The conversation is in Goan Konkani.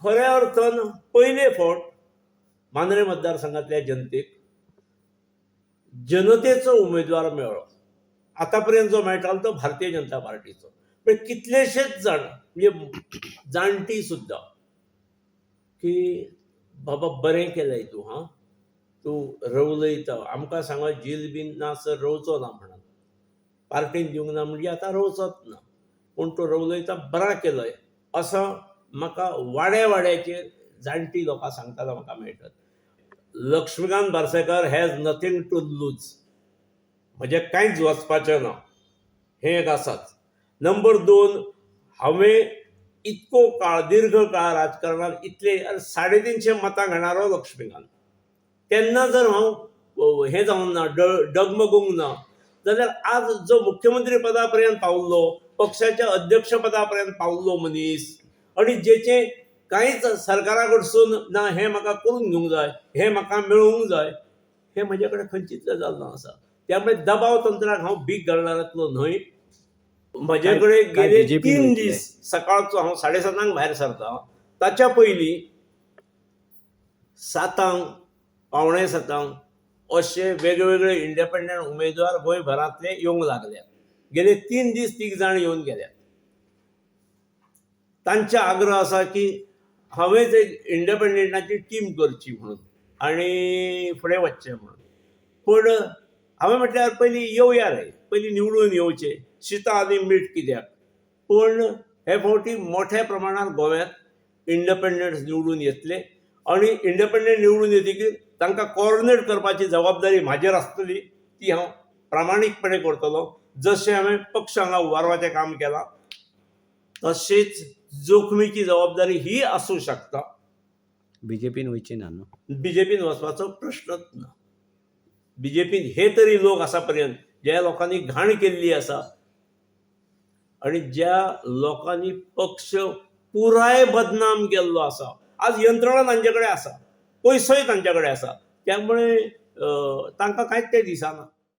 खऱ्या अर्थान पयले फावट मांद्रें मतदारसंघांतल्या जनतेक जनतेचो उमेदवार मेळ्ळो. आतां पर्यंत जो मेळटालो तो भारतीय जनता पार्टीचो. पण कितलेशेच जाण म्हणजे जाणटी सुद्दां की बाबा बरें केलें तूं, हां तूं रवलयता, आमकां सांग झील बीन ना सर रोवचो ना म्हणून, पार्टीन दिवंक ना म्हणजे आतां रोवचोच ना, पूण तूं रवलयता बरा केलय असो म्हाका वाड्या वाड्याचेर जाणटी लोकां सांगतना म्हाका मेळटात. Laxmikant Parsekar has nothing to lose, म्हजें कांयच वचपाचें ना, हें एक आसाच. नंबर 2, हांवें इतको काळ दीर्घ काळ राजकारणात इतले 350 मतां घेणारो लक्ष्मीकांत, तेन्ना जर हांव हें जावंक ना, डगमगूंक ना जाल्यार आज जो मुख्यमंत्री पदा पर्यंत पावल्लो, पक्षाच्या अध्यक्षपदा पर्यंत पावल्लो मनीस आनी जेचें कांयच सरकारा कडसून ना हें म्हाका करून घेवंक जाय, हें म्हाका मेळोवंक जाय, हें म्हजे कडेन खंयचीच गजाल ना आसा. त्यामुळे दबाव तंत्राक हांव भीक घालणारांतलो न्हय. म्हजे कडेन गेले 3 दीस सकाळचो हांव 7:30 भायर सरता, ताच्या पयलीं 7, 6:45 अशे वेगवेगळे इंडिपेंडंट उमेदवार गोंयभरांतले येवंक लागल्यात. गेले 3 दीस 3 जाण येवन गेल्यात. तांचे आग्रह आसा की हांवेंच एक इंडिपेंडंटाची टीम करची म्हणून आनी फुडें वचचें म्हणून. पूण हांवें म्हटल्यार पयलीं येवया रे, पयलीं निवडून येवचें, शिता आनी मीठ कित्याक. पूण हे फावटी मोठ्या प्रमाणात गोव्यांत इंडिपेंडंट निवडून येतले आनी इंडिपेंडंट निवडून येतकीर तांकां कॉर्डिनेट करपाची जबाबदारी म्हाजेर आसतली, ती हांव प्रामाणीकपणे करतलो. जशें हांवें पक्ष हांगा उबारपाचें काम केलां तशेंच जोखमीची जबाबदारी ही आसूं शकता. बीजेपीन वयची ना न्हू? बीजेपीन वचपाचो प्रश्नच ना. बीजेपीन हे तरी लोक आसा पर्यंत ज्या लोकांनी घाण केल्ली आसा आनी ज्या लोकांनी पक्ष पुराय बदनाम केल्लो आसा, आज यंत्रणा तांचे कडेन आसा, पयसोय तांचे कडेन आसा, त्यामुळे तांकां कांयच तें दिसना.